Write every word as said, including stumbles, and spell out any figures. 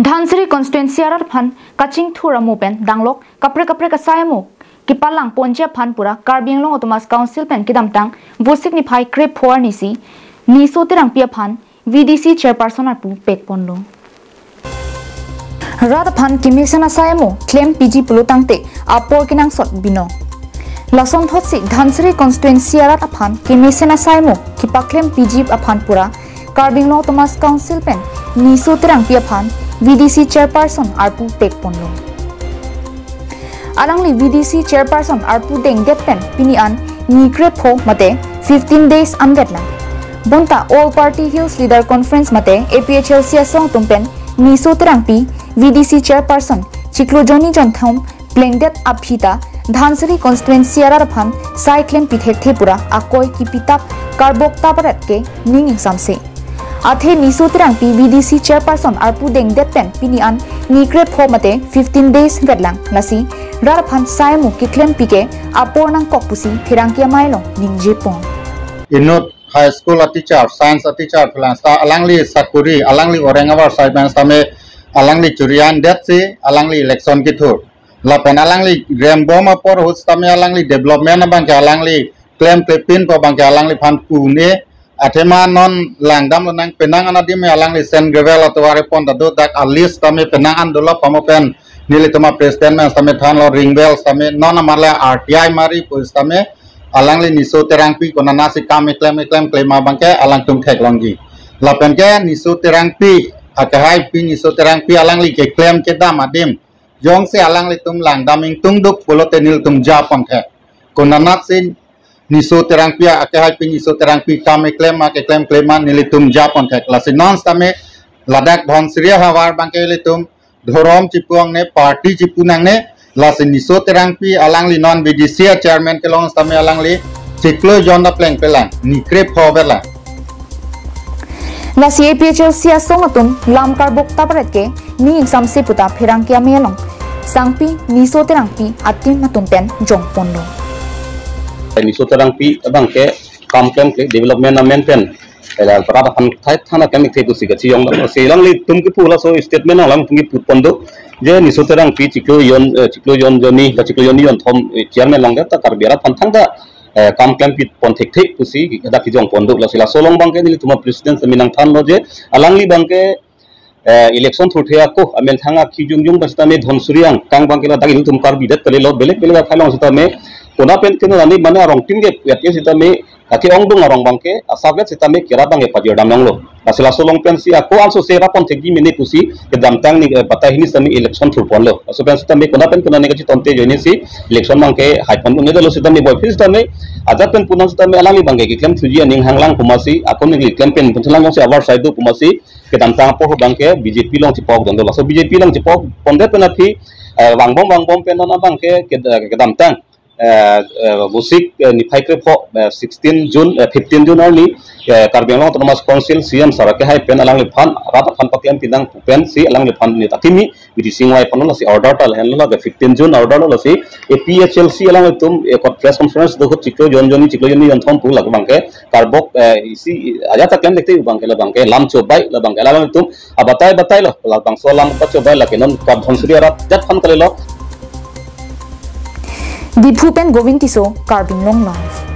Dhansiri constituency arat aphan kachingthur amo pen danglok kaprek kaprek asai amo kepalang ponji aphan pura Karbi Anglong Autonomous Council pen kedamtang Vosik niphai krepho arni si Niso Terangpi aphan V D C chairperson arpu pekponlo. Rat aphan kemesen asai amo klempiji pulo tangte apor kenangsot binong. Lasonthotsi Dhansiri constituency arat aphan kemesen asai amo kepaklempiji aphan pura Karbi Anglong Autonomous Council pen Niso Terangpi aphan V D C chairperson arpu pekponlo. Alangli V D C chairperson arpu dengdet pen pini an ni krepho mate fifteen days anvetlang. Bonta All Party Hills Leader Conference mate A P H L C asong atum pen Niso Terangpi V D C chairperson chiklo jonni jonthom plengdet aphi ta Dhansiri constituency arat aphan sai klempi thekthe pura akoi kipitap karbok taparet ke ning ingsamse. Athe Niso Terangpi V D C chairperson arpu dengdet pen pini an ni krepho mate fifteen days vetlang, lasi rat aphan sai amo keklempi ke apor nangkok pusi pherangke amei along ningjepon. Inut high school a teacher, science a teacher phelang seta alangli sakuri, alangli orang avar sai pen sitame alangli churian det si alangli election kethur. Lapen alangli rembom apor ahut sitame alangli development abang ke alangli klemklepinpo abang ke alangliphan pu-un-e. Athema non langdamlonang, penang an adim alangli sand gravel atovar epon ta do, dak a list sitame penang an dolop amo pen nelitum a president pen sitame thanlo, ring well sitame non amarle R T I mari pu sitame alangli Niso Terangpi konatsi kam keklem keklem klem abang ke alangtum theklongji. Lapen ke Niso Terangpi, akehaipi Niso Terangpi alangli keklem kedam adim jongsi alanglitum langdam ingtungduk pulote nelitum japon thek. Konatsi Niso Terangpi, akehaipi Niso Terangpi kam keklem ma keklem klem ma nelitum japon thek. Lasi non sitame ladak Dhansiri ahavar abang ke ilitum dhorom chipu nangne, party chipu nangne, lasi Niso Terangpi alangli non V D C a chairman kelong sitame alangli chiklo jon ta plengpelang, ni krepho vetlang. Lasi A P H L C asong atum lam karbok taparet ke ning ingsamse puta pherangke amei along sangpi Niso Terangpi a team atum pen jongponlo. Niso Terangpi abang ke kam klemkle development amen pen ela rat aphan thai thana klemkle pusi kachijong lo. Si alanglitum kepu laso statement alangtum kepupon do je Niso Terangpi chiklo jon, eh, chiklo jon jonni ba chiklo jonni jonthom, eh, chairman longdet ta Karbi arat aphan thangta, eh, kam klempipon thekthe pusi dak kejongpondo. Lasi laso along abang ke nelitum a president sitame nangthanlo je alangli abang ke, eh, election thurthe ako amen thang akhi jongjong ba sitame Dhansiri angkang abang ke ladak ilitum Karbi det kalilo, belek belek akhai along sitame kona pen kena ani mane arong tim ke yat ke sitame kake ongdung arong abang ke asaplet sitame kera abang ke pajir damlonglo. Lasi laso along pensi ako ansose rapon thekji mene pusi kedamtang ni, eh, batai hini sitame election thurponlo. Laso pen sitame kona pen kona ni kachitonte ajoine si election abang ke haipon un-edetlo sitame boiphi sitame ajat pen punang sitame alangli abang ke keklem thuji aning hanglang pu masi ako ni keklem pen punthelang jongsi avar sai do pu masi kedamtang apor abang ke B J P along chipokdunlo. Laso B J P along chipokpondet pen aphi, eh, vangbom vangbom pen non abang ke ked-, kedamtang, eh, eh, Vosik, eh, niphai krepho, eh, sixteen June, eh, fifteen June arni, eh, Karbi Anglong Autonomous Council C M sir akehai pen alangliphan rat aphan paklem pinang pu pensi alangliphan neta kimi V D C ingvai ponlo, lasi order ta lahenlo, lake fifteen June order lo, lasi A P H L C alanglitum, eh, press conference do ahut chiklo jon jonni chiklo jonni jonthom pu lake abang ke karbok, eh, isi ajat ta klem thekte abang ke labang ke lam chobai, labang ke alanglitum abatai batailo, labangso alam pachobai lake non Kap Dhansiri arat ajat aphan kalilo. Diphu pen Govind Tisso, Karbi Anglong Live.